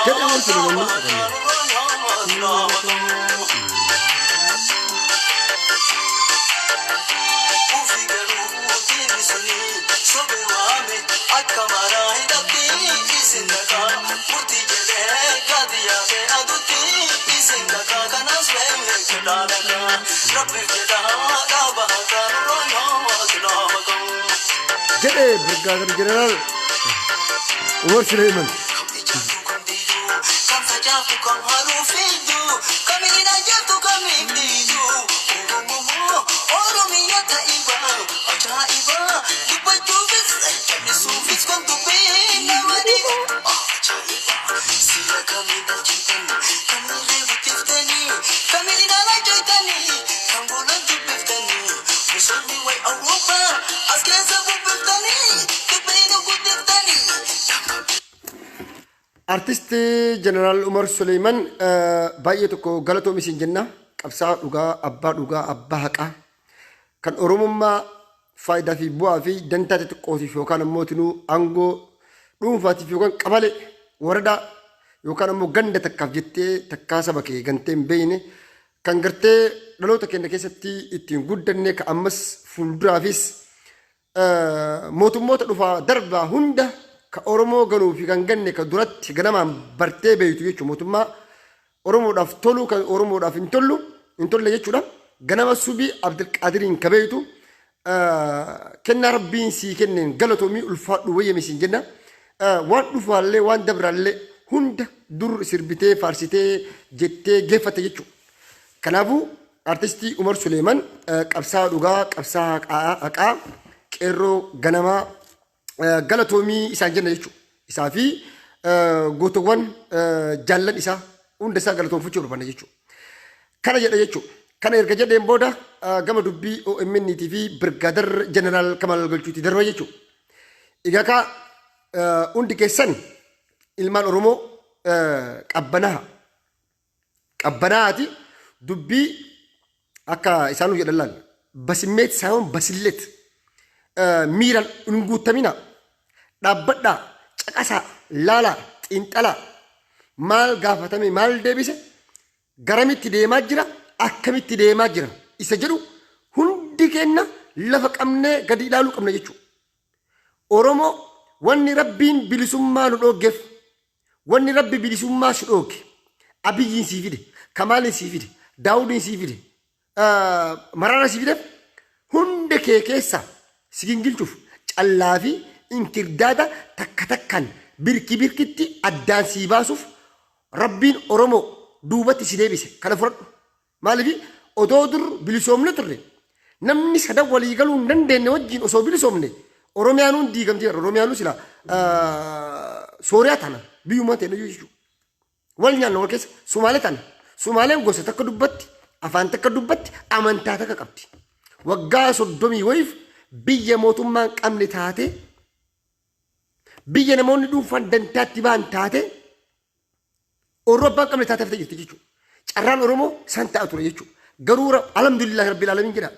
Jedhe Umar Suleeman. Jedhe Birgaadir Jeneraal Umar Suleeman. Artist Jeneraal Umar Suleeman baay'ee tokko galatoomi isin jenna. Qabsaa'aa dhugaa, abbaa dhugaa, abbaa haqaa kan Oromummaa faayidaa fi bu'aa fi dantaa xixiqqootiif yookaan ammoo tinuu aangoo dhuunfaatiif yookaan qabale waradaa yookaan ammoo ganda takkaaf jettee takkaa saba kee gantee hin beekne kan gartee dhaloota keenya keessatti ittiin guddanne kan ammas fuulduraafis mootummoota dhufaa darbaa hunda ka Oromoo ganuu fi kan ganne ka duratti ganamaan bartee beektu jechuudha. Mootummaa Oromoodhaaf tolu kan Oromoodhaaf hin tollu hin tolle jechuudha. Ganama subii Abdulqaadiriin ka beektu kennaa rabbiin sii kenneen galatoomii ulfaadhu wayyame siin jenna. Waan dhufaallee waan dabraallee hunda dur sirbitee faarsitee jettee geeffatte jechuudha. Kanaafuu Artistii Umar Suleeman qabsaa'aa dhugaa, qabsaa'aa haqaa, qeerroo ganamaa galatoomii isaan jenna jechuudha. Isaa fi gootowwan jaallan isaa hunda isaa galatoomfachuu barbaanna jechuudha. Kana jedha jechuudha. Kana erga jedheen booda gama dubbii OMN fi Birgaadar Jeneraal Kamal Galchuutti darba jechuudha. Egaa kaa hundi keessan ilmaan Oromoo qabbanaa qabbanaa'aati dubbii akka isaanuu jedhan laal basimmeet saayoon basillet miiraan hin guuttamina dhaabbadhaa caqasaa laalaa xiinxalaa maal gaafatame maal deebise garamitti deemaa jira akkamitti deemaa jira isa jedhu hundi keenya lafa qabnee gadi ilaaluu qabna jechuudha. Oromoo wanni rabbiin bilisummaa nu dhooggeef Wanni Rabbi bilisummaa si dhooge, Abiyyiin sii fide, Kamaaliin sii fide, Daawudiin sii fide, Maraara sii fideef hunda kee keessaa si gingilchuuf callaa fi inkirdaada takka takkaan birki birkitti addaan sii baasuuf Rabbiin Oromoo duubatti si deebise. Kana fudhadhu. Maaliif odoo dur bilisoomne turre namni sadan walii galuu hin dandeenye wajjin osoo bilisoomne Oromiyaanuun diigamtee Oromiyaanuu sila Sooriyaa tana biyyuma ta'e jechuudha. Wal nyaanna wal keessa Sumaalee tana Sumaaleen gosa takka dubbatti afaan takka dubbatti amantaa takka qabdi. Waggaa 30 wayiif biyya mootummaa hin qabne taate biyya namoonni dhuunfaan dantaatti ba'an taate Orroo abbaan qabne taatee haftee jirti jechuudha. Carraan Oromoo san ta'a ture jechuudha. Garuu alhamdulillahi rabbil alamin jedha.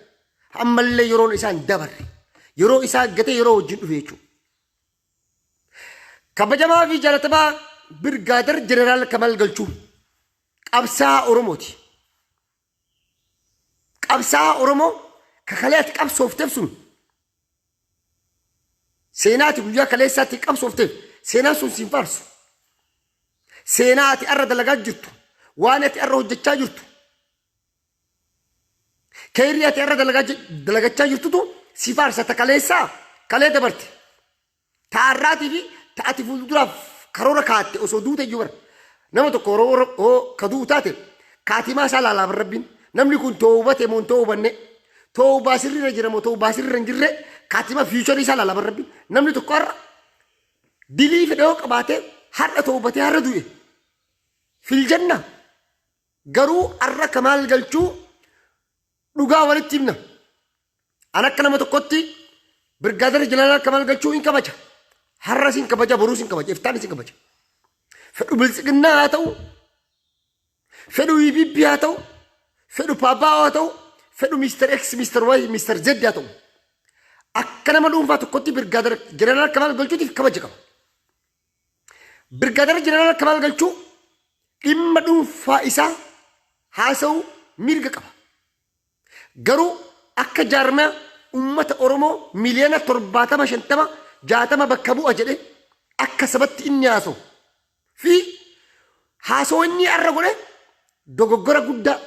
Ammallee yeroon isaan dabarre. Yeroo isaa gatee yeroo wajjin dhufe jechuudha. Kabajamaa fi jaalatamaa Birgaadar Jeneraal Kamal Galchuu qabsaa'aa Oromooti. Qabsaa'aa Oromoo ka kalee ati qabsoofteef sun seenaa ati guyyaa kaleessaatti qabsoofteef seenaan sun siin faarsu. Seenaa ati arra dalagaa jirtu, waan ati arra hojjechaa jirtu, keeyrii ati arra dalagachaa jirtutu si faarsa ta kaleessaa kalee dabarte. Ta har'aatii fi ta ati fuulduraaf karoora kaatte osoo duute iyyuu bara. Nama tokko yeroo hoo ka du'u taate kaatimaa isaa laalaa bar rabbiin. Namni kun toowbate moo hin toowbanne toowbaa sirriirra jira moo toowbaa sirriirra hin jirre kaatimaa fiicharii isaa laalaa bar rabbiin. Namni tokko har'a dilii fedhe yoo qabaate har'a toowbatee har'a du'e. Filjanna garuu har'a kamaal galchuu dhugaa walitti himna. An akka nama tokkotti Birgaadar Jeneraal Kamaal Galchuu hin kabaja. Har'as hin kabaja, boruus hin kabaja, iftaanis hin kabaja. Fedhu biltsiginnaa haa ta'u, fedhu EPP haa ta'u, fedhu Paabaa haa ta'u, fedhu Mr. X, Mr. Y, Mr. Z haa ta'u. Akka nama dhuunfaa tokkotti Birgaadar Jeneraal Kamaal Galchuutiif kabaja qaba. Birgaadar Jeneraal Kamaal Galchuu dhimma dhuunfaa isaa haasa'uu mirga qaba. Garuu akka jaarmaya ummata Oromoo miliyoona 70, 50, 60 bakka bu'a jedhe akka sabatti inni haasa'u fi haasawaa inni har'a godhe dogoggora guddaa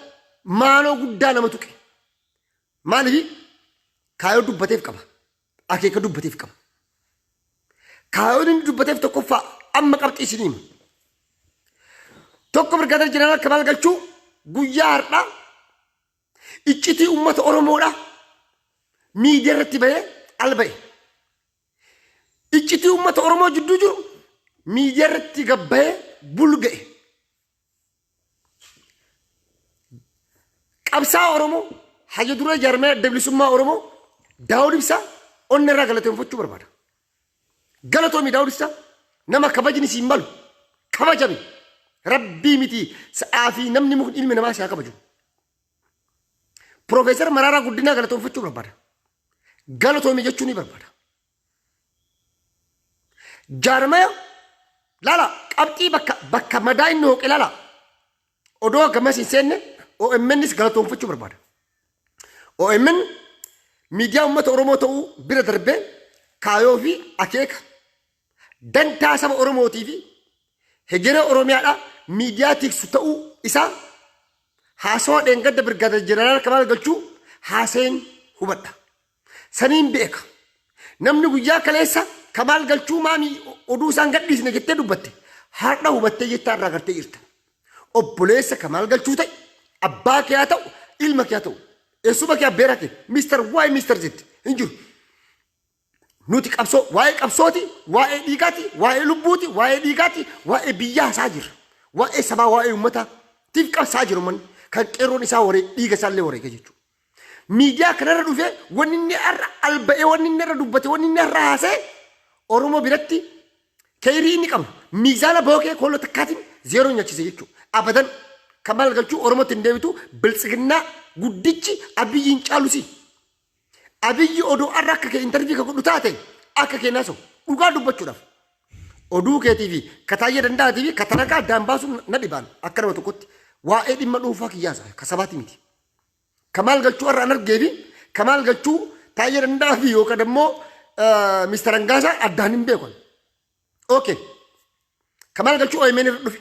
maaloo guddaa nama tuqe. Maaliif kaayoo dubbateef qaba. Akeeka dubbateef qaba. Kaayoon inni dubbateef tokkoffaa amma qabxii isinii hima. Tokko Birgaadeer Jeneraal Kamaal Galchuu guyyaa har'aa iccitii uummata Oromoodha miidiyaa irratti bahee al ba'e. Iccitii uummata Oromoo jidduu jiru miidiyaa irratti gabbahee bulga'e. Qabsaa'aa Oromoo hayya duree jaarmaya adda bilisummaa Oromoo Daawud Ibsaa onna irraa galateeffachuu barbaada. Galatoomi Daawud Ibsaa nama kabajni siin malu kabajami rabbii miti sa'aa fi namni mukni ilmi namaa si haa kabaju. Piroofeesar Maraaraa Guddinaa galatoonfachuu barbaada. Galatoomi jechuu ni barbaada. Jaarmaya lala qabxii bakka bakka madaa inni hooqe lala odoo gamas hin seenne OMNs galatoonfachuu barbaada. OMN miidiyaa uummata Oromoo ta'uu bira darbee kaayoo fi akeeka dantaa saba Oromootii fi hegeree Oromiyaadhaa miidiyaa tiksu ta'uu isaa haasawa dheengadda Birgaadeer Jeneraal Kamaal Galchuu haasa'een hubadha. Saniin beeka. Namni guyyaa kaleessa Kamaal Galchuu maamii oduu isaan gadhiisne jettee dubbatte har'a hubattee jettaa irraa gartee jirta. Obboleessa Kamaal Galchuu ta'e abbaa kee haa ta'u ilma kee haa ta'u eessuma kee abbeeraa kee Mr. Y Mr. Z hin jiru. Nuti qabsoo waa'ee qabsooti waa'ee dhiigaati waa'ee lubbuuti waa'ee dhiigaati waa'ee biyyaa hasaa jirra. Waa'ee sabaa waa'ee uummataa tiif qabsaa jiru manni kan qeerroon isaa waree dhiiga isaallee wareega jechuudha. Miidiyaa kanarra dhufee wanni inni har'a alba'ee wanni inni har'a dubbate wanni inni har'a haasa'e Oromoo biratti keeyrii inni qabu miizaana bookee kooloo takkaatiin zeeroo nyaachise jechuudha. Abadan kan maal galchuu Oromootti hin deebitu biltsiginnaa guddichi Abiyyiin caalusi. Abiyyi odoo har'a akka kee intarvii ka godhu taate akka kee naasa'u dhugaa dubbachuudhaaf. Oduu keetii fi kataayyee danda'atii fi katanakaa addaan baasuun na dhibaan akka nama tokkotti waa'ee dhimma dhuunfaa kiyyaasa ka sabaati miti. Kamaal Galchuu har'a an argee fi Kamaal Galchuu Taayyee Danda'aa fi yookaan immoo Mr. Angaasaa addaan hin beekan. Okay. Kamaal Galchuu OMN irra dhufe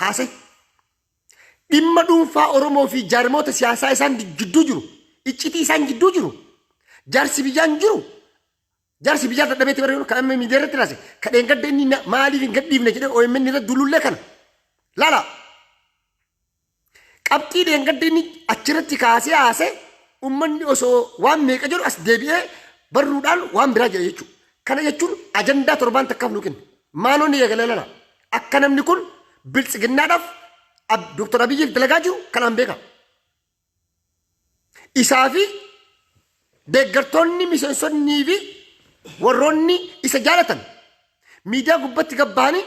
haasa'e. Dhimma dhuunfaa Oromoo fi jaarmoota siyaasaa isaan jidduu jiru, iccitii isaan jidduu jiru, jaarsi biyyaan jiru, jaarsi biyyaa dadhabeetti bara kan amma miidiyaa irratti raase, ka dheengadda inni maaliif hin gadhiifne jedhee OMN irra duulullee kana. Laala. Qabxii dheengadda inni achirratti kaasee haasee uummanni osoo waan meeqa jedhu as deebi'ee barruudhaan waan biraa jedhe jechuudha. Kana jechuun ajandaa torbaan takkaaf nu kenne. Maaloon eegale lala. Akka namni kun biltsiginnaadhaaf Dr. Abiyyiif dalagaa jiru kanaan beeka. Isaa fi deeggartoonni miseensonnii fi warroonni isa jaalatan miidiyaa gubbatti gabbahanii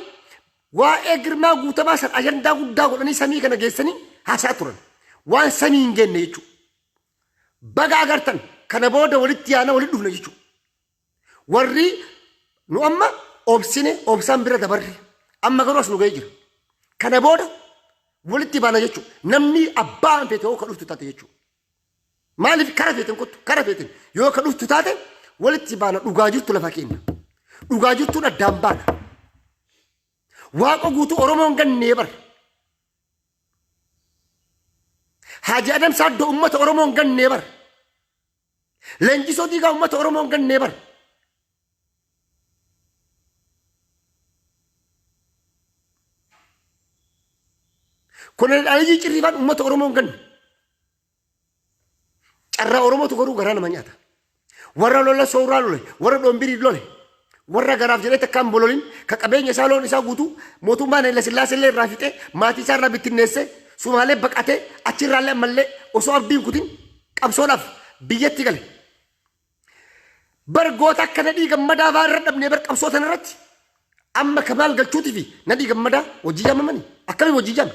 waa'ee Girmaa Guutamaa san ajandaa guddaa godhanii samii kana geessanii haasaa turan. Waan samii hin geenne jechuudha. Baga agartan kana booda walitti yaana walitti dhufna jechuudha. Warri nu amma obsine obsaan bira dabarre amma garuu as nu ga'ee jira. Kana booda walitti baana jechuudha. Namni abbaan feete hoo ka dhuftu taate jechuudha. Maaliif kara feeten kottu kara feeten yoo ka dhuftu taate walitti baana dhugaa jirtu lafa keenya. Dhugaa jirtuun addaan baana. Waaqa guutuu Oromoon gannee bar. Haaji Adam Saaddoo uummata Oromoon gannee bar. Leenjisoo Diigaa uummata Oromoon gannee bar. Kolonel Aliyyii Cirriifaan uummata Oromoon ganne. Carraa Oromootu garuu garaa nama nyaata. Warra lola sooraa lole, warra dhoombirii lole, warra garaaf jedhee takkaan bololin, ka qabeenya isaa loon isaa guutuu mootummaan Haile Sillaasee illee irraa fixee maatii isaa irraa bittinneessee Sumaalee baqatee achirraallee ammallee osoo abdii hin kutin qabsoodhaaf biyyatti gale. Bar goota akka Nadhii Gammadaa fa'aa irra dhabnee bar qabsoo tana irratti amma Kamaal Galchuutii fi Nadhii Gammadaa hojii yaamamani akkamiin hojii yaame?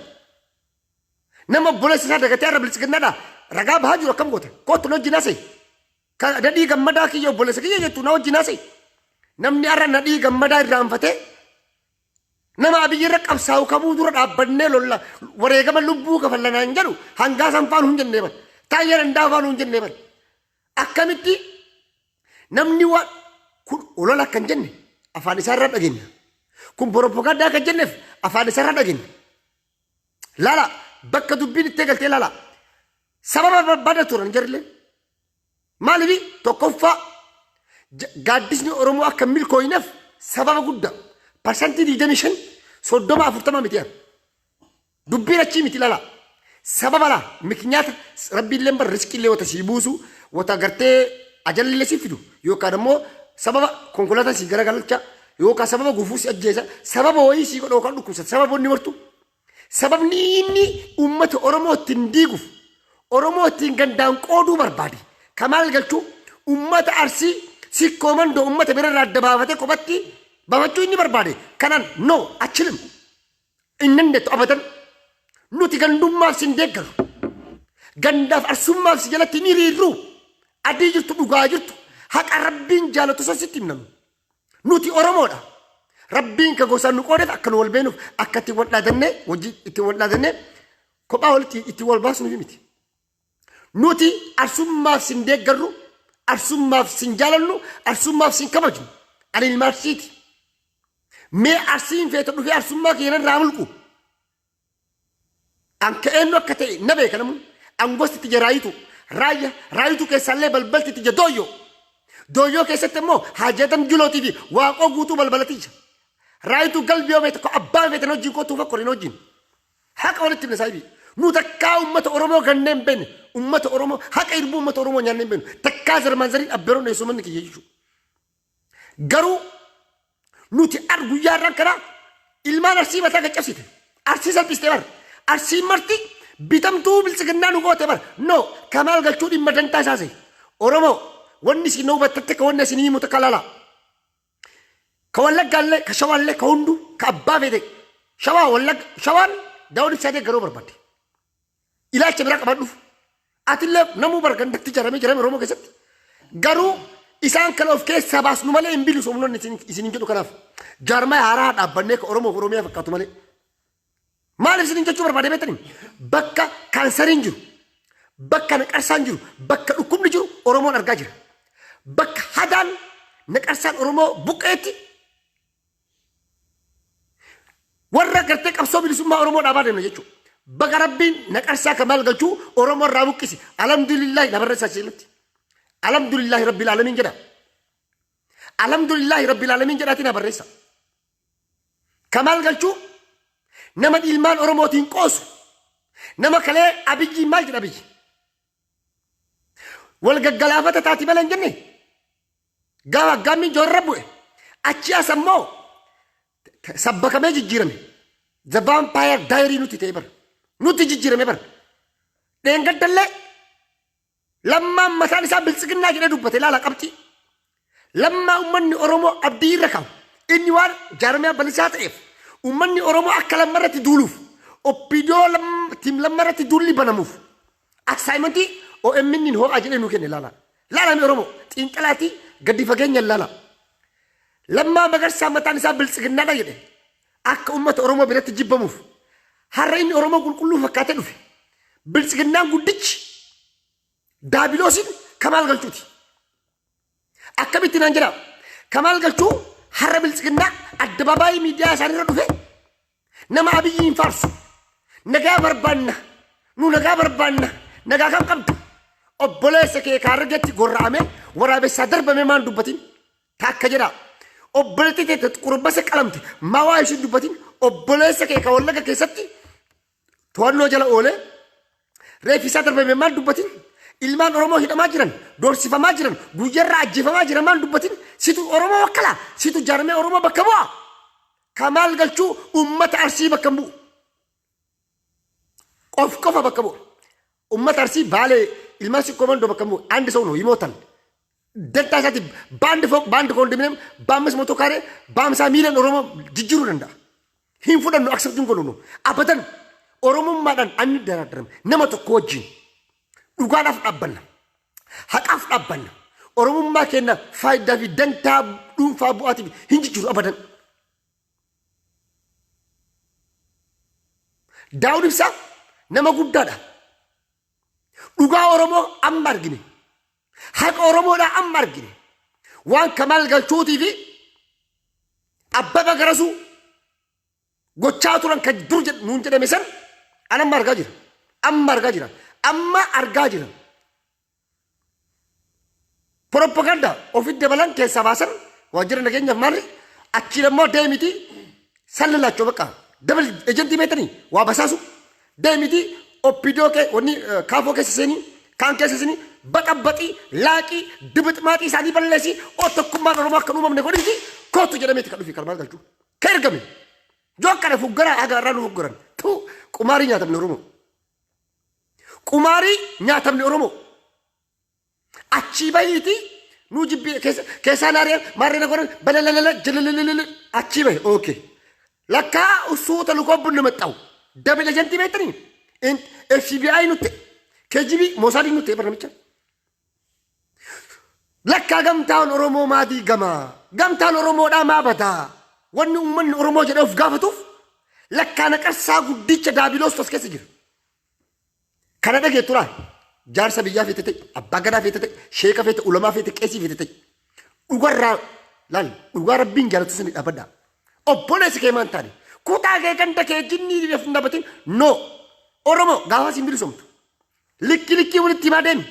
Nama obboleessa isaa dagatee har'a biltsiginnaadha ragaa bahaa jiru akkam goota? Kottu na wajjin haasa'e. Ka Nadhii Gammadaa kiyya obboleessa kiyya jettu na wajjin haasa'e. Namni har'a Nadhii Gammadaa irraanfatee nama Abiyyi irra qabsaa'u kamuu dura dhaabbannee lolla wareegama lubbuu kafallanaan jedhu hangaa san faanu hin jennee bar. Taayyee danda'a faanu hin jennee bar. Akkamitti namni waan kun olola akka hin jenne afaan isaa irraa dhageenya. Kun poropagaandaa akka hin jenneef afaan isaa irraa dhageenya. Laala bakka dubbiin itti eegaltee laala. Sababa barbaada turan jarrillee. Maaliif tokkoffaa gaaddisni Oromoo akka hin milkooyneef sababa guddaa 25% 30 40 miti. Dubbiin achii miti lala. Sababa laa miknyaata rabbiillee bar riskiillee wata sii buusu wata gartee ajalillee si fidu yookaan immoo sababa konkolaataan sii garagalcha yookaan sababa gufuu si ajjeesa sababa wayii sii godha yookaan dhukkubsata sababoonni martu sababni inni uummata Oromoo ittiin diiguuf Oromoo ittiin gandaan qooduu barbaade Kamaal Galchuu uummata Arsii Sikkoo Mandoo uummata birarraa adda baafatee kophatti baafachuu inni barbaade kanaan no achilim hin dandeettu abadan nuti gandummaaf sin deeggaru gandaaf arsummaaf si jalatti hin hiriirru adii jirtu dhugaa jirtu haqa rabbiin jaalatu san sitti himnanu nuti Oromoodha. Rabbiin ka gosaan nu qoodeef akka nu wal beenuuf akka itti wal dhaadannee wajji itti wal dhaadannee kophaa walitti itti wal baasnuuf miti. Nuti arsummaaf sin deeggarru, arsummaaf sin jaalannu, arsummaaf sin kabajnu. Ani ilma Arsiiti. Mee Arsiin feete dhufee arsummaa kiyya narraa mulqu. An ka eenyu akka ta'e na beeka namni. An gosti tiyya raayitu. Raayya raayitu keessaallee balbalti tiyya dooyyoo. Dooyyoo keessatti immoo Haaji Adam Julootii fi Waaqoo guutuu balbala tiyya. Raayitu galbi yoo feete ko abbaan feete na wajjin kottuu fakkori na wajjin. Haqa walitti himna saahibii. Nu takkaa uummata Oromoo gannee hin beekne. Uummata Oromoo haqa irbuu uummata Oromoo nyaannee hin beeknu. Takkaa zarmaan zariin abbeeroon eessumanni kiyya jechuudha. Garuu nuti ar guyyaa irraan kana ilmaan Arsii mataa gad cabsite. Arsii salphiste bar. Arsiin marti bitamtuu biltsiginnaa nu goote bar. No Kamaal Galchuu dhimma dantaa isaa sehe. Oromoo wanni isin na hubattatti akka wanni isin himu takka laala. Ka Wallaggaallee ka Shawaallee ka hunduu ka abbaa feete Shawaa Wallagga Shawaan Daawud Ibsaa deeggaruu barbaadde. Ilaalcha biraa qabadhuuf. Atillee namuu bar gandatti ijaarame jirame Oromoo keessatti. Garuu isaan kana of keessaa baasnu malee hin bilisomnoonni isin hin jedhu kanaaf. Jaarmaa haaraa dhaabbannee ka Oromoof Oromiyaa fakkaatu malee. Maaliif isin jechuu barbaade beektanii? Bakka kaansariin jiru, bakka naqarsaan jiru, bakka dhukkubni jiru Oromoon argaa jira. Bakka hadaan naqarsaan Oromoo buqqeetti warra gartee qabsoo bilisummaa Oromoo dhaabaa deemna jechuudha. Baga Rabbiin naqarsaa Kamaal Galchuu Oromoo irraa buqqise. Alhamdulillaahi na barreessaa asirratti. Alhamdulillaahi Rabbil Aalamiin jedha. Alhamdulillaahi Rabbil Aalamiin jedhaatii na barreessa. Kamaal Galchuu nama ilmaan Oromootiin qoosu nama kalee Abiyyiin maal jedha Abiyyi? Wal gaggalaafata taati malee hin jenne. Gaafa aggaammiin joorra bu'e achi as ammoo sabbakamee jijjiirame. The Vampire Diary nuti ta'e bara. Nuti jijjiirame bara. Dheengaddallee Lammaan mataan isaa biltsiginnaa jedhee dubbate ilaala qabxii. Lammaa uummanni Oromoo abdii irra kaa'u. Inni waan jaarmiyaa balisaa ta'eef uummanni Oromoo akka lamma irratti duuluuf OPDO tiim lamma irratti duulli banamuuf assaayimentii OMN ho'aa jedhee nu kenne ilaala. Laalami Oromoo xiinxalaatii gadi fageenyaan laala. Lammaa Magarsaa mataan isaa biltsiginnaadha jedhe akka uummata Oromoo biratti jibbamuuf har'a inni Oromoo qulqulluu fakkaatee dhufe. Biltsiginnaan guddichi Daabiloosiin Kamaal Galchuuti. Akkamitti naan jedhaa? Kamaal Galchuu har'a biltsiginnaa addabaabaayii miidiyaa isaaniirra dhufe nama Abiyyiin faarsu. Nagaa barbaanna. Nu nagaa barbaanna. Nagaa kam qabda? Obboleessa kee kaarragetti gorra'ame waraabessaa darbame maan dubbatin? Takka jedhaa. Obboleettii tee qurbasa qalamte maa waa ishiin dubbatin? Obboleessa kee ka Wallaga keessatti to'annoo jala oolee reeffi isaa darbame maal dubbatin? Ilmaan Oromoo hidhamaa jiran, doorsifamaa jiran, guyyarraa ajjeefamaa jiran maal dubbatin? Situ Oromoo wakkala, situ jaarmee Oromoo bakka bu'a. Kamaal Galchuu uummata Arsii bakka hin bu'u. Qof qofa bakka bu'a. Uummata Arsii Baalee ilmaan Sikkoo Mandoo bakka hin bu'u. Andi ሰው ነው ይሞታል። Dantaa isaatiif በአንድ ፎቅ በአንድ ኮንዶሚኒየም በአምስት መቶ ካሬ በአምሳ ሚሊዮን ኦሮሞ jijjiiruu danda'a. Hin fudhannu, accept hin godhunu. Abadan Oromummaadhaan anni daraadaram nama tokko wajjin dhugaadhaaf dhaabbanna. Haqaaf dhaabbanna. Oromummaa keenya faayidaa fi dantaa dhuunfaa bu'aatiif hin jijjiiru abadan. Daawud Ibsaa nama guddaadha. Dhugaa Oromoo amma argine. Haqa Oromoodhaa amma argine. Waan Kamaal Galchuutii fi Abbaba Garasuu gochaa turan kan dur nuun jedhame san an amma argaa jira. Amma argaa jira. Amma argaa jira. Propaganda ofitti dabalan keessaa baasan waajjira nageenyaaf maali achi immoo deemiti sallalaachoo bakka dabal ejentii beektanii waa basaasu deemiti oppidoo kee wanni kaafoo keessa seenii kaan keessa seenii baxabbaxii laaqii dibixmaaxii isaanii balleessii oo tokkummaan Oromoo akka hin uumamne godhiiti kootu jedhameeti kan dhufi kan maal galchuu ka ergame yoo akkana fuggaraa haga irraa nu fuggaran tu qumaarii nyaatamne Oromoo qumaarii nyaatamne Oromoo. Achii bahiiti nuu jibbi keessa keessaa naaree maarree na godhan balalalala jalalalala achii bahi okay. Lakkaa usuuta lukoo bunna maxxawu double agentii beektanii FBI nutti KGB Mossad nutti barnamicha. Lakkaa gamtaan Oromoo maa diigama? Gamtaan Oromoodhaa maa badaa? Wanni uummanni Oromoo jedhee of gaafatuuf lakkaa naqarsaa guddicha daabiloos as keessa jira. Kana dhageettu laa jaarsa biyyaa feete ta'e, abbaa gadaa feete ta'e, sheeka feete, ulamaa feete, qeesii feete ta'e. Dhugarraa laal dhugaa rabbiin jaalatu sani dhaabadhaa. Obboleessi kee maan taane kutaa kee ganda kee jinnii dhibeef hin dhaabatin no Oromoo gaafa siin bilisomtu. Likki likkii walitti himaa deemi.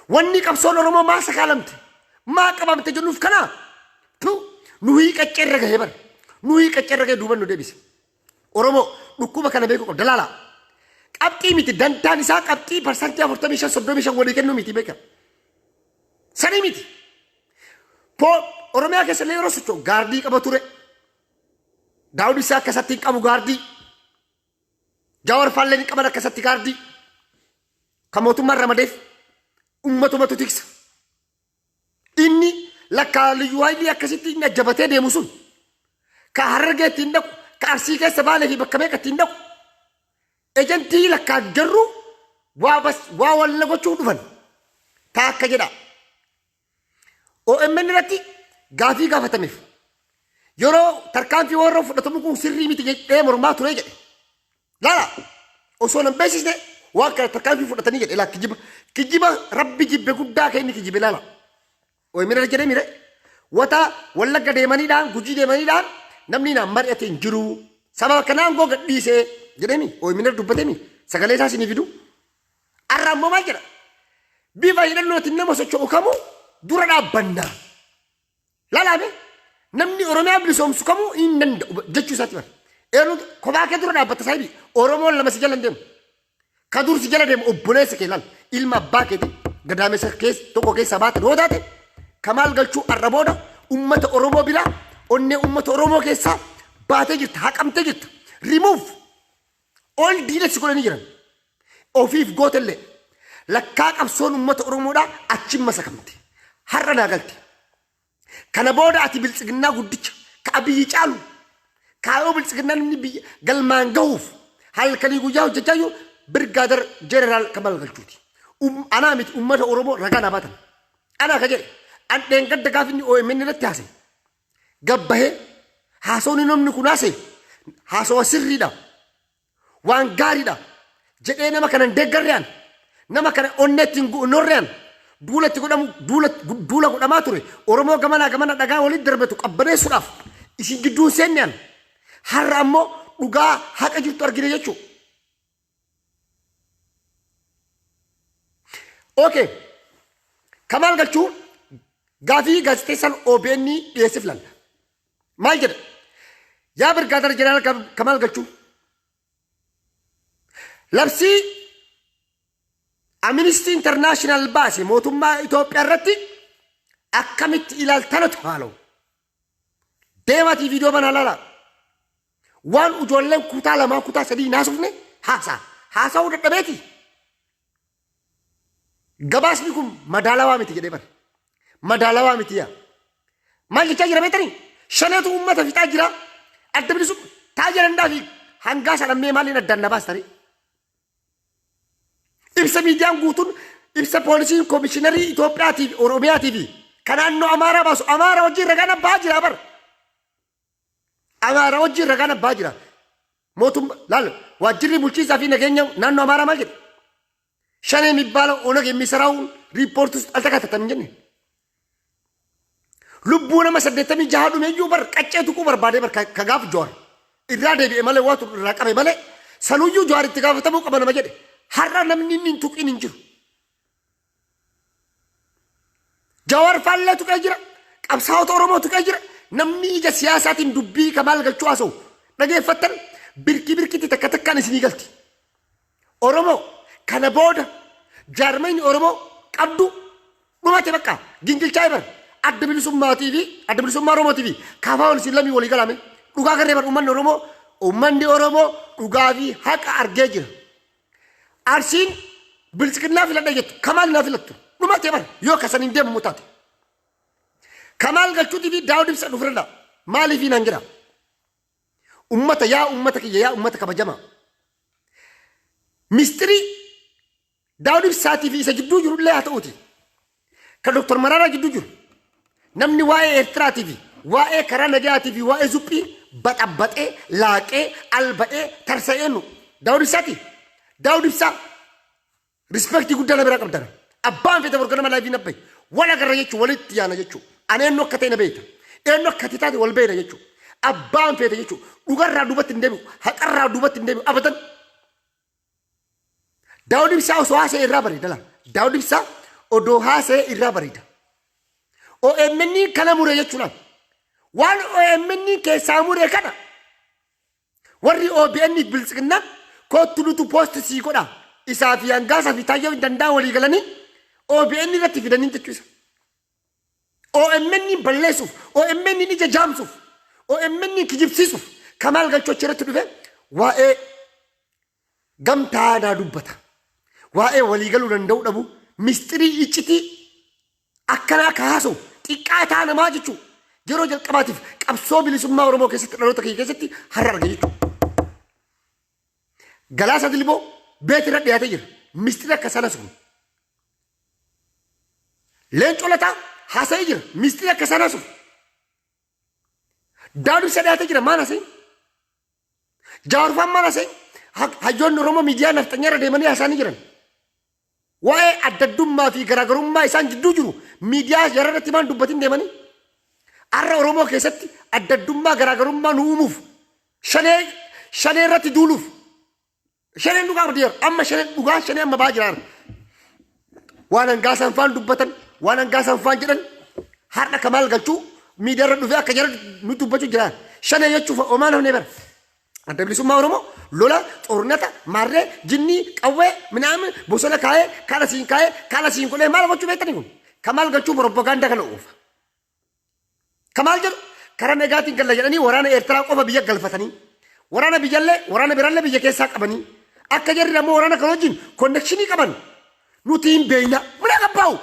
Wanni qabsoon Oromoo maa sakaalamte maa qabamte jennuuf kanaa tu nu hiiqaccee irra gahee bara nu hiiqaccee irra gahee duuban nu deebise. Oromoo dhukkuba kana beekuu qabda laala. Qabxii miti dantaan isaa qabxii parsantii 45 35 walii kennuu miti beeka. Sanii miti. Oromiyaa keessa illee yeroo socho'u gaardii qaba ture. Daawud isaa akkasatti hin qabu gaardii. Jawar faallee ni qaban akkasatti kaardii kan mootummaan ramadeef ummatumatu tiksa. Inni lakkaa liyyuu haayilii akkasitti inni ajjabatee deemu sun ka Harargee ittiin dhaqu ka Arsii keessa Baalee fi bakka meeqa ittiin dhaqu ejantii lakkaa jarru waa bas waa walla gochuu dhufan taakka jedha. OMN irratti gaafii gaafatameef yeroo tarkaanfii warra fudhatamu kun sirrii miti jedhee mormaa ture jedhe. Laala osoo nan beeksisne waan kana tarkaanfii fudhatanii jedhe laa kijiba kijiba rabbi jibbe guddaa kan inni kijibe laala. OMN irra jedhee mire wata Wallagga deemaniidhaan Gujii deemaniidhaan namni naan mari'ate hin jiru sababa kanaan goo gadhiisee jedheemi OMN irra dubbateemi sagalee isaa isinii fidu. Arra ammoo maal jedha? Bifa hidhannootiin nama socho'u kamuu dura dhaabbanna. Laalaame namni Oromiyaa bilisoomsu kamuu hin danda'u jechuu isaati bara. Eenyu kophaa kee dura dhaabbatta saahibii. Oromoon lama si jala hin deemu. Ka dur si jala deemu obboleessa kee laal. Ilma abbaa keeti gadaamessa keessa tokko keessaa baate yoo taate Kamaal Galchuu arra booda ummata Oromoo biraa onnee ummata Oromoo keessaa baatee jirta haqamtee jirta. Remove Ol diina si godhanii jiran. Ofiif gootellee. Lakkaa qabsoon uummata Oromoodhaa achiin masakamte. Har'a naa galte. Kana booda ati biltsiginnaa guddicha ka Abiyyi caalu kaayoo biltsiginnaa namni biyya galmaan gahuuf halkanii guyyaa hojjechaa jiru Birgaadar Jeneraal Kamal Galchuuti. Anaa miti uummata Oromoo ragaa naa baatan. Anaa ka jedhe an dheengadda gaafa inni OMN irratti haasa'e gabbahee haasawni namni kun haasa'e haasawa sirriidha. Waan gaariidha. Jedhee nama kana hin deeggarre an. Nama kana onneetti hin horre an. Duula itti godhamu duula duula godhamaa ture. Oromoo gamanaa gamana dhagaa walitti darbatu qabbaneessuudhaaf isin gidduu hin seenne an. Har'a ammoo dhugaa haqa jirtu argine jechuudha. Okay. Kamaal Galchuu gaafii gaazexeessaan OBN dhiyeesseef lalla. Maal jedha? Yaa Birgaadar Jeneraal Kamaal Galchuu labsii Amnesty International baase mootummaa Itoophiyaa irratti akkamitti ilaaltanatu haaloo. Deemaatii viidiyoo banaa laalaa. Waan ijoolleen kutaa lamaa kutaa sadii naasofne haasaa. Haasa'uu dadhabeeti. Gabaasni kun madaalawaa miti jedhee bara. Madaalawaa miti yaa. Maal jechaa jira beektanii? Shaneetu uummata fixaa jira. Adda bilisummaa taa'ee danda'a fi hangaa sadhammee maaliin addaan na baastanii? Ibsa miidiyaan guutuun ibsa poolisiin komishiinarii Itoophiyaatii fi Oromiyaatii fi kan naannoo Amaaraa baasu Amaaraa wajjin ragaan abbaa jira bara. Amaaraa wajjin ragaan abbaa jira. Mootummaa laal waajjirri bulchiinsaa fi nageenya naannoo Amaaraa maal jedhe? ሸኔ የሚባለው ኦነግ የሚሰራውን ሪፖርት ውስጥ አልተካተተም እንጂ lubbuu nama 86 dhume iyyuu bar qaccee tuquu barbaadee bar ka gaaf Jawaar irraa deebi'e malee waatu irraa qabe malee sanuyyuu Jawaar itti gaafatamuu qaba nama jedhe har'a namni inni hin tuqin hin jiru. Jawaar faallee tuqee jira qabsaa'ota Oromoo tuqee jira namni ija siyaasaatiin dubbii Kamaal Galchuu haasa'u dhageeffattan birkii birkitti takka takkaan isinii galti. Oromoo kana booda jaarmayni Oromoo qabdu dhumate bakka gingilchaa bar adda bilisummaatii fi adda bilisummaa Oromootii fi KFO'n isin lamii walii galame dhugaa garree bar uummanni Oromoo dhugaa fi haqa argee jira. Arsiin biltsiginnaa filadha jettu Kamaal naa filattu dhumate bar yoo kasan hin deemamu taate. Kamaal Galchuutii fi Daawud Ibsa dhufirra maaliif naan jedha. Ummata yaa ummata kiyya yaa ummata kabajamaa. Mistirii Daawud Ibsaatii fi isa jidduu jiru illee haa ta'uuti. Kan Dr. Maraaraa jidduu jiru. Namni waa'ee Eertiraatii fi waa'ee karaa nagayaatii fi waa'ee zuphii baxabbaxee, laaqee, alba'ee, tarsa'ee nu Daawud Ibsaati. Daawud Ibsaa respect guddaa na bira qabdan. Abbaan fete borga nama live nabbayi. Wal agarra jechuun walitti yaana jechuun. Ani eenyu akka ta'e na beekta. Eenyu akka taate wal beekna jechuun. Abbaan fete jechuun. Dhugarraa duubatti hin deebi'u. Haqarraa duubatti hin deebi'u. Abadan. Daawud Ibsaa osoo haasa'e irraa bareeda laa. Daawud Ibsaa odoo haasa'e irraa bareeda. OMN kana mure jechuudha. Waan OMN keessaa mure kana warri OBN biltsiginnaan koottu nutu post sii godha. Isaa fi hangaasaa fi taayyee danda'a walii galanii OBN irratti fidanii jechuudha. OMN balleessuuf, OMN ija jaamsuuf, OMN kijibsiisuuf Kamaal Galchoo achirratti dhufe waa'ee gamtaa dubbata. Waa'ee waliigaluu danda'uu dhabu, mistirii iccitii akkanaa akka haasa'u xiqqaataa namaa jechuudha. Yeroo jalqabaatiif qabsoo bilisummaa Oromoo keessatti dhaloota kiyya keessatti har'a arge jechuudha. Galaasaa Dilboo beetirra dhiyaatee jira. Mistira akka sana sun. Leencoo Lataa haasa'ee jira. Mistira akka sana sun. Daawud Ibsaa dhiyaatee jira. Maal haasa'e? Jawaarfaan maal haasa'e? Hayyoonni Oromoo miidiyaa nafxanyaa irra deemanii haasa'anii jiran. Waa'ee addaddummaa fi garaagarummaa isaan jidduu jiru miidiyaa jara irratti maal dubbatin deemanii? Har'a Oromoo keessatti addaddummaa garaagarummaa nu uumuuf shanee shanee irratti duuluuf shaneen dhugaa abdiyeera amma shaneen dhugaa shanee amma ba'aa jira. Waan hangaasaan faan dubbatan waan hangaasaan faan jedhan har'a Kamaal Galchuu miidiyaa irra dhufee akka jara nu dubbachuu jira. Shanee jechuuf omaan hafnee bara. Adda bilisummaa Oromoo lola xornata marree jinnii qawwee minaamin bosona kaa'ee kana siin kaa'ee kana siin godhee maal gochuu beektanii kun Kamaal Galchuu propagaandaa kana oofa. Kamaal jedhu karaa nagaatiin galla jedhanii waraana Eertiraa qofa biyya galfatanii waraana biyyallee waraana biraallee biyya keessaa qabanii akka jarri ammoo waraana kana wajjin connection qaban nuti hin beekna mana qabbaa'u.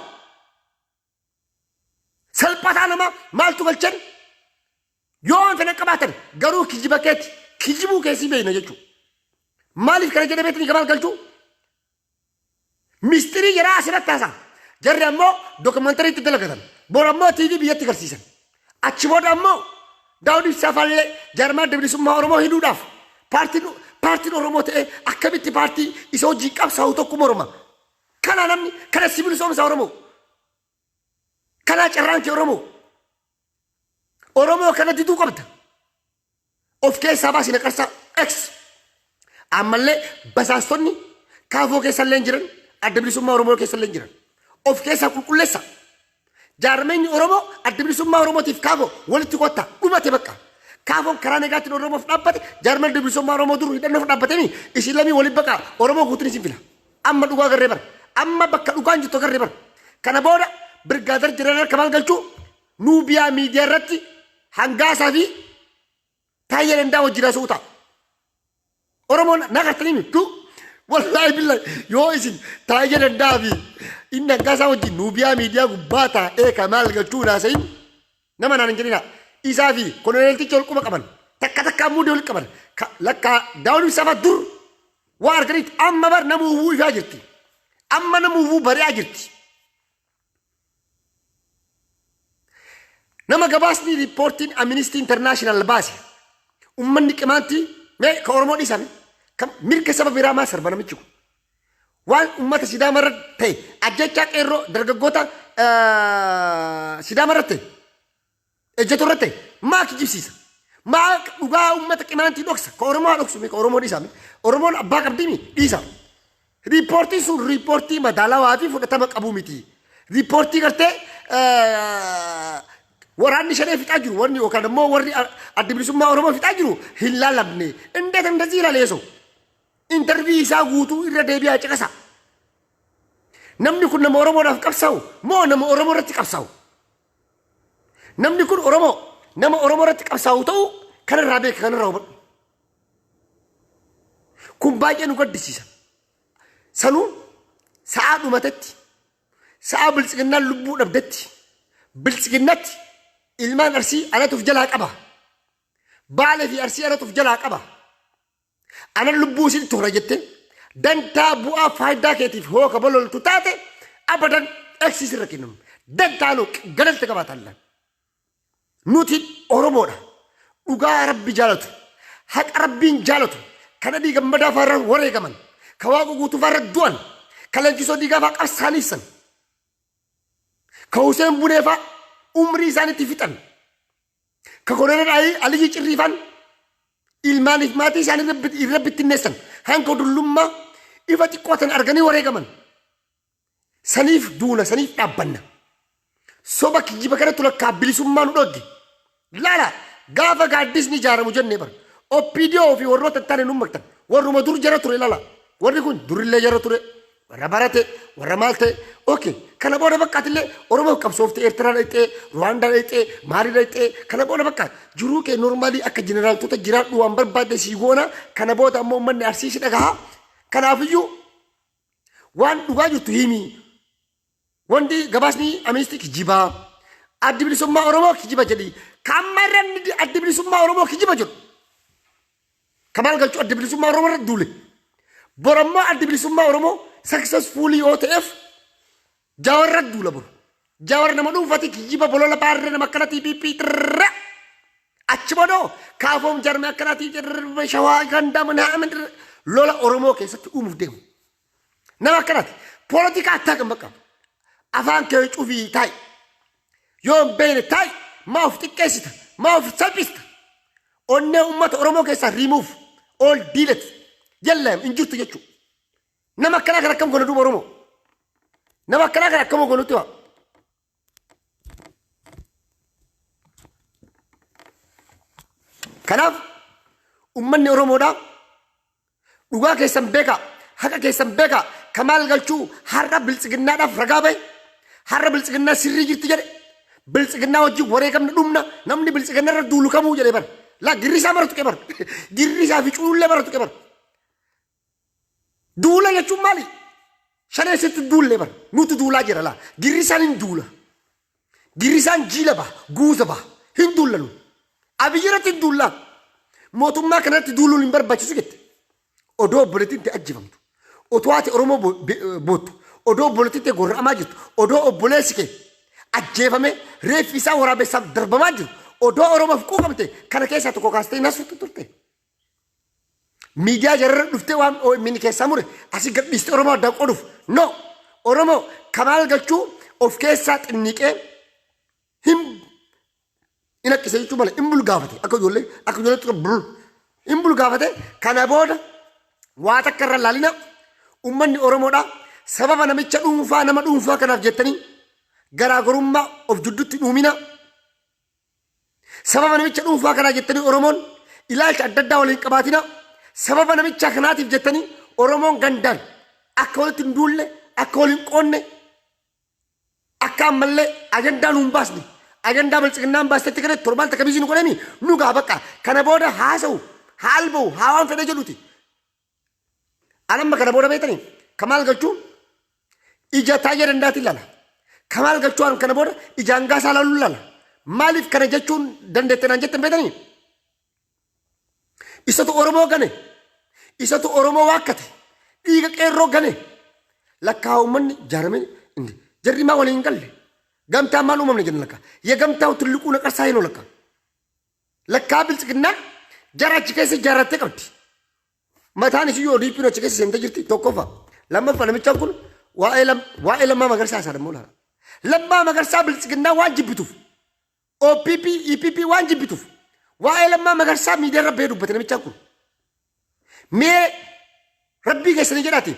Salphataa namaa maaltu galchan yoo waan fedhan qabaatan garuu kijiba keeti kijibuu keessii beekna jechuudha. Maaliif kana jedhee beektanii Kamaal Galchuu? Mistirii jaraa asirratti haasa'a. Jarri ammoo documentary itti dalagatan. Bor ammoo TV biyyatti garsiisan. Achi booda ammoo Daawud Ibsaa faallee jaarmaa adda bilisummaa Oromoo hidhuudhaaf paartiin Paartiin Oromoo ta'ee akkamitti paartii isa hojii qabsaa'u tokko morma? Kana namni kana si bilisoomsa Oromoo. Kanaa carraan kee Oromoo. Oromoo kana diduu qabda. Of keessaa baasi naqarsaa X. Ammallee basaastonni kaafoo keessa illee jiran adda bilisummaa Oromoo keessa illee jiran. Of keessaa qulqulleessa. Jaarmeenyi Oromoo adda bilisummaa Oromootiif kaafoo walitti kottaa dhumate bakka. Kaafoon karaa nagaatiin Oromoof dhaabbate jaarmeen adda bilisummaa Oromoo dur hidhannoof dhaabbatanii isin lamii waliin baqaa Oromoo guutuun isin fila. Amma dhugaa agarree bara. Amma bakka dhugaan jirtu agarree bara. Kana booda Birgaadar Jeneraal Kamaal Galchuu Nuubiyaa miidiyaa irratti hangaasaa fi Taayyee Dandaa wajjin haasa'uu ta'a. Oromoon na gartanii mittu wallaahi billahi yoo isin Taayyee Dandaa fi inni hangaasaa wajjin Nuubiyaa miidiyaa gubbaa taa'ee Kamaal Galchuu hin haasa'in nama naan hin jedhina. Isaa fi koloneeltichi ol quba qaban takka takka ammoo wal qaban lakkaa daawwan ibsaa fa'aa dur waa arganitti amma bar nama uwwuu ifaa jirti. Amma nama uwwuu bari'aa jirti. Nama gabaasni riippoortiin Amnesty International baase ummanni qimaantii mee ka Oromoo dhiisame kan mirga saba biraa maa sarba namichi kun. Waan ummata Sidaama irra ta'e ajjechaa qeerroo dargaggoota Sidaama irra ta'e ejjetu irra ta'e maa kijibsiisa. Maa dhugaa ummata qimaantii dhoksa ka Oromoo haa dhoksu mee ka Oromoo dhiisame Oromoon abbaa qabdii dhiisa. Riippoortiin sun riippoortii madaalawaa fi fudhatama qabu miti. Riippoortii gartee waraanni shanee fixaa jiru wanni yookaan immoo warri adda bilisummaa Oromoo fixaa jiru hin laalamne. Indeet indazii ilaaleesoo. Intarvii isaa guutuu irra deebi'aa caqasa. Namni kun nama Oromoodhaaf qabsaa'u moo nama Oromoo irratti qabsaa'u? Namni kun Oromoo nama Oromoo irratti qabsaa'u ta'uu kanarraa beeka kanarraa hubadhu. Kun baay'ee nu gaddisiisa. Sanuu sa'aa dhumatetti, sa'aa biltsiginnaan lubbuu dhabdetti, biltsiginnatti ilmaan Arsii anatu of jalaa qaba. Baalee fi Arsii anatu of jalaa qaba. Anan lubbuu isin tola jette dantaa bu'aa faayidaa keetiif hooka bololtu taate abadan eksiis irra kennamu. Dantaa nu gadalta qabaatan. Nuti Oromoodha. Dhugaa Rabbi jaalatu. Haqa Rabbiin jaalatu. Kan Adii Gammadaa fa'aa irra wareegaman. Ka Waaqoo Guutuu fa'aa irra du'an. Ka Leenjisoo Diigaa fa'aa qabsaanii ibsan. Ka Huseen Bunee fa'aa umrii isaaniitti fixan. Ka Koloneel Aliyyi Cirrii fa'aan ilmaaniif maatii isaanii irra bittinneessan. Hanga dullummaa ifa xiqqoo tan arganii wareegaman. Saniif duuna saniif dhaabbanna. Soba kijiba kanatu lakkaa bilisummaa nu dhogge. Laala gaafa gaaddisni ijaaramu jennee bara. OPDO fi warroota hin taane nu maktan. Warruma dur jara ture lala. Warri kun durillee jara ture. Warra barate, warra maal ta'e. Okay, kana booda bakkaatillee Oromoof qabsoofte Eertiraa dhaqxee, Ruwaandaa dhaqxee, maalii dhaqxee. Kana booda bakka jiruu kee normaalii akka jeneraaltota jiraadhu waan barbaadde sii goona. Kana booda ammoo uummanni Arsii si dhagaha. Kanaafiyyuu Waan dhugaa jirtu himi. Wanti gabaasni Aministii kijibaa. Addi bilisummaa Oromoo kijiba jedhi. Kan irra inni addi bilisummaa Oromoo kijiba jedhu. Kamaal Galchuu addi bilisummaa Oromoo irra duule. Borammoo addi bilisummaa Oromoo successfully yoo ta'eef Jawar irra duula boru. Jawar nama dhuunfati kijiba bolola baarree nama akkanatii piiphii xirra. Achi boodoo kaafoom jarme akkanatii xirra shawaa gandaa mana lola Oromoo keessatti uumuuf deemu. Nama akkanati. Poolitikaa attaa kan bakka. Afaan kee cufii taa'i. Yoo hin beekne taa'i. Maa of xiqqeessita? Maa of salphista? Onnee uummata Oromoo keessaa remove all delete. Yalla hin jirtu jechuudha. Nama akkanaa kan akkam goona duuba Oromoo? Nama akkanaa kan akkam goonutti waa? Kanaaf uummanni Oromoodhaa dhugaa keessan beekaa, haqa keessan beekaa, Kamaal Galchuu har'a biltsiginnaadhaaf ragaa bahe, har'a biltsiginnaa sirrii jirti jedhe, biltsiginnaa wajjin wareegamna dhumna, namni biltsiginnaa irra duulu kamuu jedhe bara. Laa girrisaa mara tuqe bara. Girrisaa fi cuullee mara tuqe bara. Duula jechuun maali? Shanee sitti duullee bara. Nutu duulaa jira laa. Girrisaan hin duula. Girrisaan jiila baha, guuza baha. Hin duulla nu. Abiyyi irratti hin duullaa. Mootummaa kanatti duuluun hin barbaachisu jette. Odoo obboleettiin ta'e ajjeefamtu. Otoo haati Oromoo boottu. Odoo obboleettiin ta'e gorra'amaa jirtu. Odoo obboleessi kee ajjeefamee reeffi isaa waraabessaaf darbamaa jiru. Odoo Oromoof quuqamte kana keessaa tokko kaastee naasuutti turte. Miidiyaa jararra dhuftee waan OMN keessaa mure asii gad dhiistee Oromoo addaan qooduuf. No! Oromoo Kamaal Galchuu of keessaa xinniqee hin in haqqise jechuu malee in bulgaafate akka ijoollee akka ijoollee xiqqoo brr in bulgaafate. Kana booda waa takka irra laalina. Ummanni Oromoodha sababa namicha dhuunfaa, nama dhuunfaa kanaaf jettanii garaagarummaa of jidduutti dhuumina. Sababa namicha dhuunfaa kanaa jettanii Oromoon ilaalcha adda addaa waliin qabaatina. Sababa namicha kanaatiif jettanii Oromoon gandaan akka walitti hin duulle, akka waliin qoonne, akka ammallee ajandaa nuun baasne, ajandaa biltsiginnaan baastetti kana torbaan takka biizii nu godhemi nu gaa bakka kana booda haasa'u haa alba'u haa waan fedhe jedhuti. Anamma kana booda beektanii Kamaal Galchuu ija Taayyee Danda'aatiin ilaala. Kamaal Galchuu an kana booda ija hangaasaa ilaaluun ilaala. Maaliif kana jechuun dandeette naan jettan beektanii? Isatu Oromoo gane. Isatu Oromoo waakkate. Dhiiga qeerroo gane. Lakkaa uummanni jaaramee indi. Jarri maa waliin galle? Gamtaan maal uumamne jenna lakkaa. Yegamtaa tulliquu naqarsaa hinoo lakkaa. Lakkaa biltsiginnaan jara achi keessa ijaarrattee qabdi. Mataan isii yoo DP'n achi keessa seentee jirti tokkoffaa. Lammaffaa, namichaan kun waa'ee Lammaa Magarsaa isaa dammoo laala. Lammaa Magarsaa biltsiginnaa waan jibbituuf, OPP, EPP waan jibbituuf waa'ee Lammaa Magarsaa miidiyaa irra bahee dubbate namichaan kun. Mee rabbii keessanii jedhaati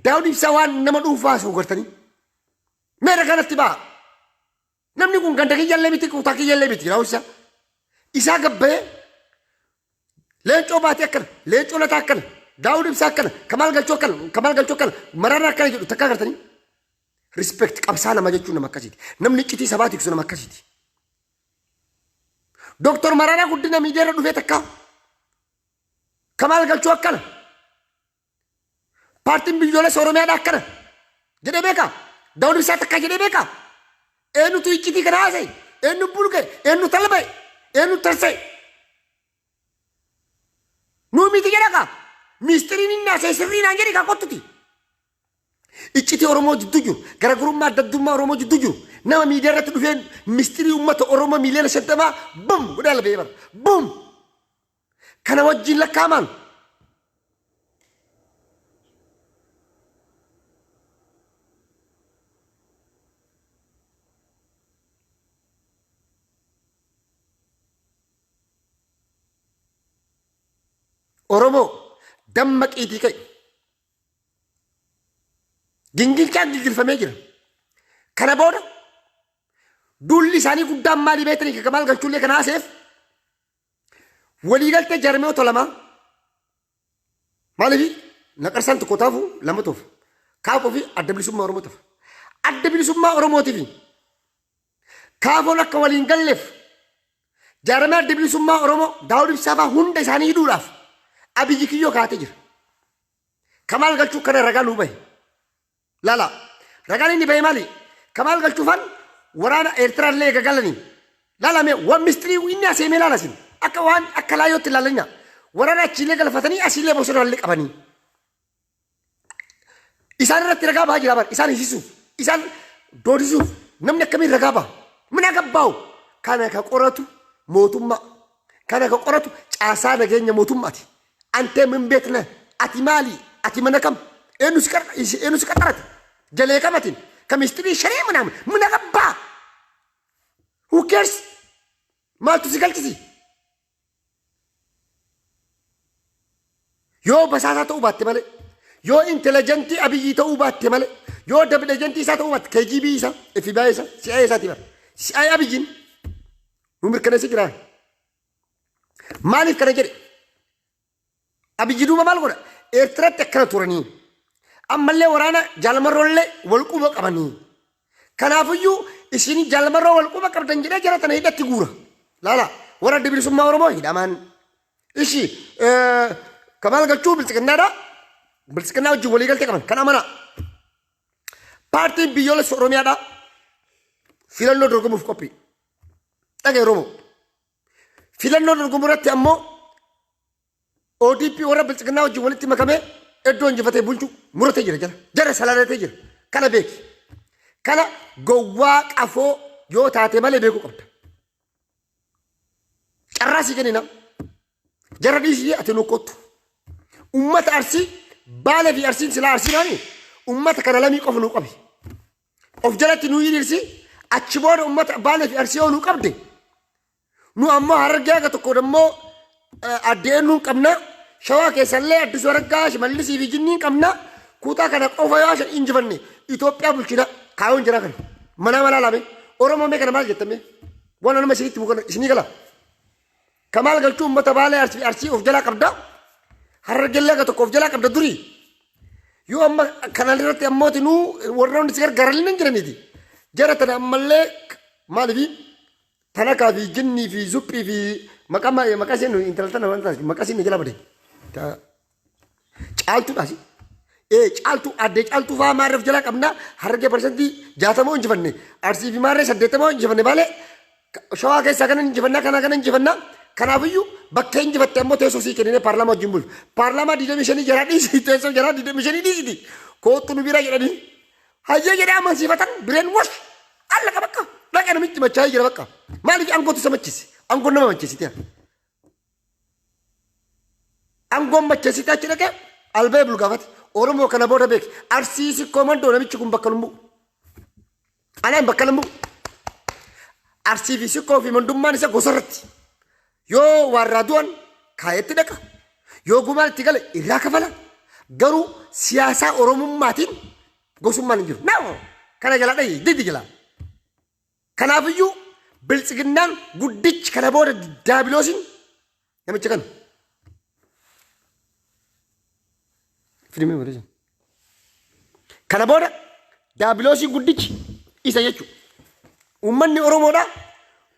Daawud Ibsaa waan nama dhuunfaa haasa'u gartanii. Mee ragaa natti ba'a. Namni kun ganda kiyyallee miti, kutaa kiyyallee miti, Daawud Ibsaa. Isaa gabba'ee Leencoo Baatee akkana, Leencoo Lataa akkana, Daawud Ibsaa akkana, Kamaal Galchoo akkana, Kamaal Galchoo akkana, Mararaa akkana jedhu takkaa gartanii. Respect qabsaa nama jechuun nama akkasiiti. Namni iccitii sabaa tiksu nama akkasiiti. Dooktor Mararaa Guddina miidiyaa irra dhufee takkaa. Kamaal Galchoo akkana. Paartiin biyyoolessa Oromiyaadha akkana jedhee beekaa? Daawud Ibsaa takkaa jedhee beekaa? Eenyutu iccitii kana haasa'e? Eenyu bulga'e? Eenyu talba'e? Eenyu tarsa'e? Nuu miti jedha kaa. Miistiriin inni haasa'e sirrii naan jedhi kaa kottuti. Iccitii Oromoo jidduu jiru, garaagarummaa adda addummaa Oromoo jidduu jiru, nama miidiyaa irratti dhufee mistirii uummata Oromoo miiliyoona 50 bum godhee ala ba'ee bara. Bum! Kana wajjin lakkaa'amaan. Oromoo dammaqiitii ka'i. Gingilchaan gingilfamee jira. Kana booda duulli isaanii guddaan maalii beektanii? Kamaal Galchuullee kana haaseef waliigaltee jaarmiyoota lamaa. Maaliif naqarsaan tokko taafu lama toof kaafoo fi Adda Bilisummaa Oromoo tafa. Adda Bilisummaa Oromootii fi kaafoon akka waliin galleef jaarmee Adda Bilisummaa Oromoo Daawud Ibsaa fa'aa hunda isaanii hidhuudhaaf Abiyyi kiyyoo kaatee jira. Kamaal Galchuu kana ragaa nuu bahe. Lala. Ragaan inni bahe maali? Kamaal Galchuufaan waraana Eertiraallee eega galanii. Lala mee waan mistirii inni aseemee laala sin. Akka waan akka laayyootti ilaalina. Waraana achiillee galfatanii asiillee bosonaallee qabanii. Isaan irratti ragaa bahaa jira bara. Isaan hiisisuuf. Isaan doorsisuuf. Namni akkamiin ragaa baha? Mina gabbaa'u. Kana ka qoratu mootummaa. Kana ka qoratu caasaa nageenya mootummaati. Antee min beekna, ati maali? Ati mana kam? Eenyu si eenyu si qaxarate? Jalee kam atin? Ka mistirii sharee manaa mina gabbaa? Who cares? Maaltu si galchisi? Yoo basaasaa ta'uu baatte malee, yoo intelijentii Abiyyii ta'uu baatte malee, yoo double agentii isaa ta'uu baatte, KGB isaa, FBI isaa, CIA isaati bara. CIA Abiyyiin nu mirkaneessee jira. Maaliif kana jedhe? Abiyyi duuba maal godha? Eertiraatti akkana turanii. Ammallee waraana Jaalmarroollee wal quba qabanii. Kanaafiyyuu isin Jaalmarroo wal quba qabdan jedhee jara tana hidhatti guura. Laala, warra Adda Bilisummaa Oromoo hidhaman. Ishi Kamaal Galchuu biltsiginnaadha. Biltsiginnaa wajjin waliigaltee qaban kan amanaa. Paartiin biyyoolessa Oromiyaadha. Filannoo dorgomuuf qophii. Dhagaye Oromoo. Filannoo dorgomuu irratti ammoo ODP warra biltsiginnaa wajjin walitti makamee iddoo injifatee bulchu muratee jira jala. Jara salaalatee jira. Kana beeki. Kana gowwaa qafoo yoo taate malee beekuu qabda. Carraa sii kennina. Jara dhiisii ati nu kottu. Ummata Arsii Baalee fi Arsiin silaa Arsii maami? Ummata kana lamii qofa nuu qabi. Of jalatti nuu hiriirsi achi booda ummata Baalee fi Arsii yoo nuu qabde nu ammoo Harargee haga tokko ammoo addee nuun qabna. Shawaa keessallee Addisuu Araggaa Shimallisii fi Jinniin qabna. Kutaa kana qofa yoo shan injifanne Itoophiyaa bulchina kaayoon jira kana. Manaa manaa laame Oromoo mee kana maal jettame? Waan anuma isinitti himu kana isinii gala. Kamaal Galchuu uummata Baalee Arsii fi Arsii of jalaa qabda. Harargellee akka tokko of jalaa qabda durii. Yoo amma kanaan irratti ammooti nuu warra hundi si gargaaran hin jiraniiti. Jara tana ammallee maaliifi tanakaa fi jinnii fi zuphii fi maqaa maqaa isheen intala tana waan taasisu maqaa isheen jala bade. Caaltuudhaas. Ee caaltuu addee caaltuu fa'aa maarree of jalaa qabna harargee 60% injifanne arsii fi maarree 80 injifanne baalee shawaa keessaa kana injifannaa kana kana injifannaa kanaafiyyuu bakka injifatte ammoo teessoo sii kenninee paarlaamaa wajjin bulu paarlaamaa 25 jaraa dhiisi teessoo jaraa 25 dhiisiti koottu nu bira jedhanii hayyee jedhee amansiifatan bireen wash allaqa bakka dhaqa namichi machaa'ee jira bakka maaliif aangootu isa machise aangoon nama macheessite Angoon macheessitee achi dhaqee albee bulu gaafate. Oromoo kana booda beeki. Arsii sikkoo mandoo namichi kun bakka lumbuu. Anaan bakka lumbuu. Arsii fi sikkoo fi mandummaan isa gosa irratti. Yoo waarraa du'an kaayetti dhaqa. Yoo gumaan itti gale irraa kafala. Garuu siyaasaa Oromummaatiin gosummaan hin jiru. Now kana jala dhayi didi jala. Kanaafiyyuu biltsiginnaan guddichi kana booda daabiloosiin namicha kana. Fidimee barreessa. Kana booda daabiloosiin guddichi isa jechuudha. Uummanni Oromoodhaa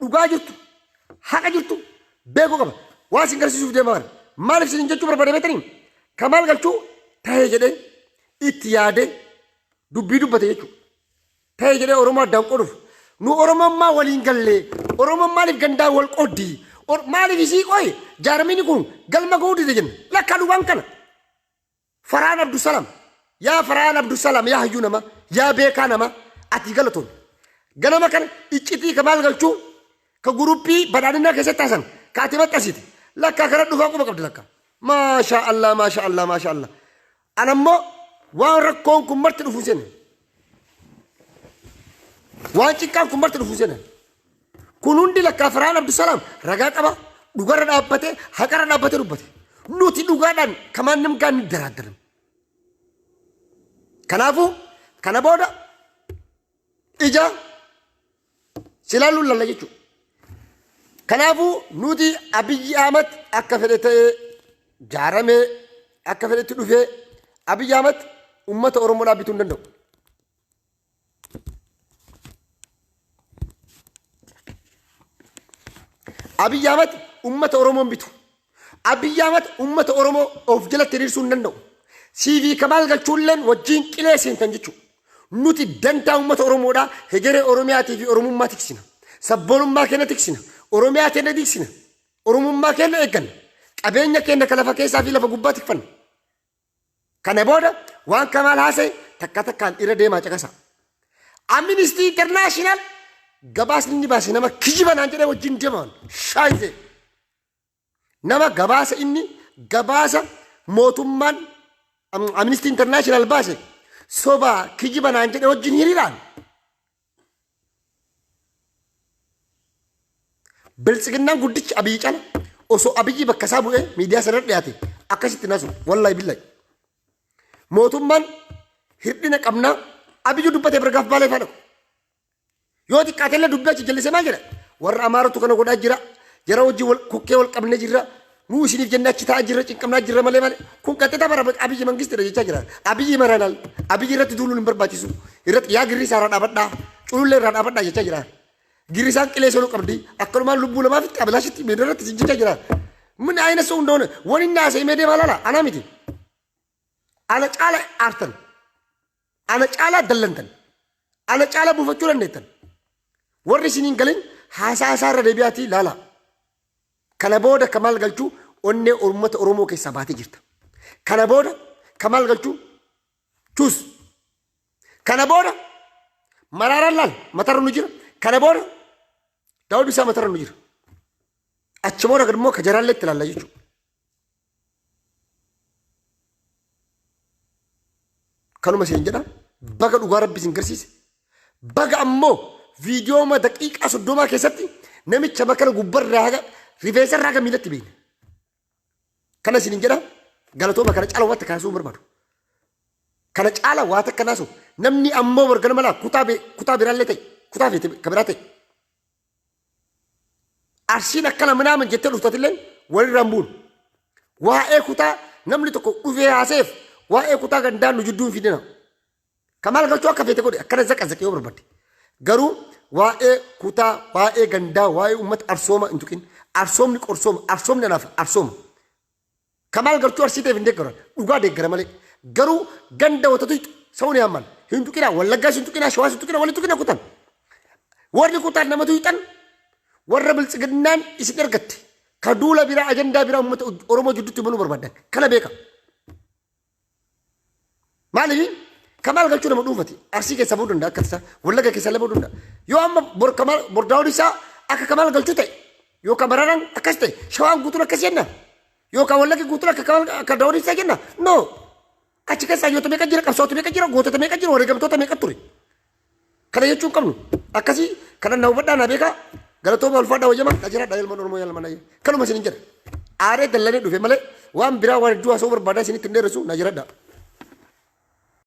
dhugaa jirtu haqa jirtu beekuu qaba. Waan isin garsiisuuf deemaa kana. Maaliif isin jechuu barbaade beektanii? Kamaal Galchuu tahee jedhee itti yaadee dubbii dubbate jechuudha. Ta'e jedhee Oromoo addaan qooduuf. Nu Oromoon maa waliin gallee? Oromoon maaliif gandaan wal qooddi? Maaliif isii qoyi? Jaarmiini kun galma ga'uu dide jenna. Lakkaa dhugaan kana. Farhaan Abdusalaam. Yaa Farhaan Abdusalaam yaa hayyuu namaa yaa beekaa namaa ati galatoon. Ganama kana iccitii kamaal galchuu ka guruppii badhaadhinaa keessatti taasan ka ati maxxansite lakkaa kana dhufaa quba qabdi lakkaa. Maashaa Allah maashaa Allah maashaa Allah. Ana immoo waan rakkoon kun marti dhufu seene. Waan cinqaan kun marti dhufu seene. Kun hundi lakkaa Farhaan Abdusalaam ragaa qaba. Dhugarra dhaabbate haqarra dhaabbate dubbate. Nuti dhugaadhaan kamaan gaan ni daraaddaran. Kanaafuu kana booda ija silaaluun lalla jechuudha. Kanaafuu nuti Abiyyi Ahmad akka fedhe ta'ee jaaramee akka fedhetti dhufee Abiyyi Ahmad uummata Oromoodhaa bituu hin danda'u. Abiyyi Ahmad uummata Oromoon bitu. Abiyyi Ahmad uummata Oromoo of jalatti hiriirsuu hin danda'u. CV Kamaal Galchuulleen wajjin qilee seentan jechuudha. Nuti dantaa uummata Oromoodhaa hegeree Oromiyaatii fi Oromummaa tiksina. Sabboonummaa keenya tiksina. Oromiyaa keenya tiksina. Oromummaa keenya eegganna. Qabeenya keenya ka lafa keessaa fi lafa gubbaa tikfanna. Kana booda waan Kamaal haasa'e takka takkaan irra deemaa caqasa. Amnesty International gabaasni inni baase nama kijiba naan jedhee wajjin deeman shaayise. Nama gabaasa inni gabaasa mootummaan Amnesty International baase sobaa kijiba naan jedhee wajjin hiriiraan. Biltsiginnaan guddichi Abiyyi cala osoo Abiyyi bakka isaa bu'ee miidiyaa sanarra dhiyaate akkasitti nasu wallahi billahi. Mootummaan hirdhina qabnaa Abiyyi dubbatee bira gaaf baalee faadha. Yoo xiqqaate illee dubbii achi jallisee maal jedha? Warra Amaaratu kana godhaa jira. Jara wajjin wal kokkee wal qabnee jirra. Nuu isiniif jennee achi taa'aa jirra cinqamnaa jirra malee malee. Kun qaxxita bara Abiyyi mangistidha jechaa jira. Abiyyi maranal. Abiyyi irratti duuluun hin barbaachisu. Irratti yaa girri isaa irraa dhaabadhaa. Culullee irraa dhaabadhaa jechaa jira. Girri isaan qilee seenuu qabdi. Akkanumaan lubbuu lamaa fitti abilaashitti miidha irratti jechaa jira. Min ayina soo hundoone wani inni haasa'e mee deemaa laala anaa miti. Ana caala aartan. Ana caalaa dallantan. Ana caalaa buufachuu dandeettan. Warri isin hin galin haasaa isaa irra deebi'aatii laalaa. Kana booda Kamaal Galchuu onnee uummata Oromoo keessaa baatee jirta. Kana booda Kamaal Galchuu chuus. Kana booda Maraaraan laal matarra nu jira. Kana booda Daawud isaa matarra nu jira. Achi booda immoo ka jaraallee itti laalla jechuudha. Kanuma isin jedha. Baga dhugaa Rabbi isin garsiise. Baga ammoo viidiyooma daqiiqaa 30 keessatti namicha bakka gubbarraa haga rifeensarraa haga miilatti beekna. Kana isin jedha. Galatooma. Kana caala waan takka haasa'uu hin barbaadu. Kana caala waa takka naasu. Namni ammoo borgana malaa kutaa kutaa biraallee ta'e, kutaa feete ka biraa ta'e. Arsiin akkana minaamin jettee dhuftatillee walirraa hin buunu. Waa'ee kutaa namni tokko dhufee haaseef waa'ee kutaa gandaan nu jidduu hin fidina. Kamaal Galchuu akka feete godhe, akkana zaqa zaqee yoo barbaadde. Garuu waa'ee kutaa, waa'ee gandaa, waa'ee uummata arsooma hin tuqin. Arsoomni qorsooma, arsoomni anaaf arsooma. Kamaal Galchuu Arsii ta'eef hin deeggaran. Dhugaa deeggara malee. Garuu ganda watatu sa'uun yaamman. Hin tuqinaa, Wallaggaas hin tuqinaa, Shawaas hin tuqinaa, waliin tuqinaa kutan. Warri kutaan namatu hiixan warra biltsiginnaan isin ergatte. Ka duula biraa, ajandaa biraa uummata Oromoo jidduutti banuu barbaadan. Kana beeka. Maaliif? Kamaal Galchuu nama dhuunfati. Arsii keessaa ba'uu danda'a akka tasaa. Wallagga keessaa illee ba'uu danda'a. Yoo amma bor Kamaal bor Daawud isaa akka Kamaal Galchuu ta'e yookaan Maraaraan akkas ta'e, Shawaan guutuun akkas jenna. Yookaan Wallaggi guutuun akka Kamaal, akka Daawud isaa jenna. No. Achi keessaa hayyoota meeqa jira, qabsaa'ota meeqa jira, gootota meeqa jira, wareegamtoota meeqa ture. Kana jechuun qabnu. Akkasii kana na hubadhaa, na beekaa. Galatooma, ulfaadhaa, wayyama na jiraadhaa, ilmaan Oromoo yaalma na kanuma isin jedha. Aaree dallanee dhufe malee waan biraa waan hedduu haasa'uu barbaadaa isinitti hin dheeressu, na jiraadhaa.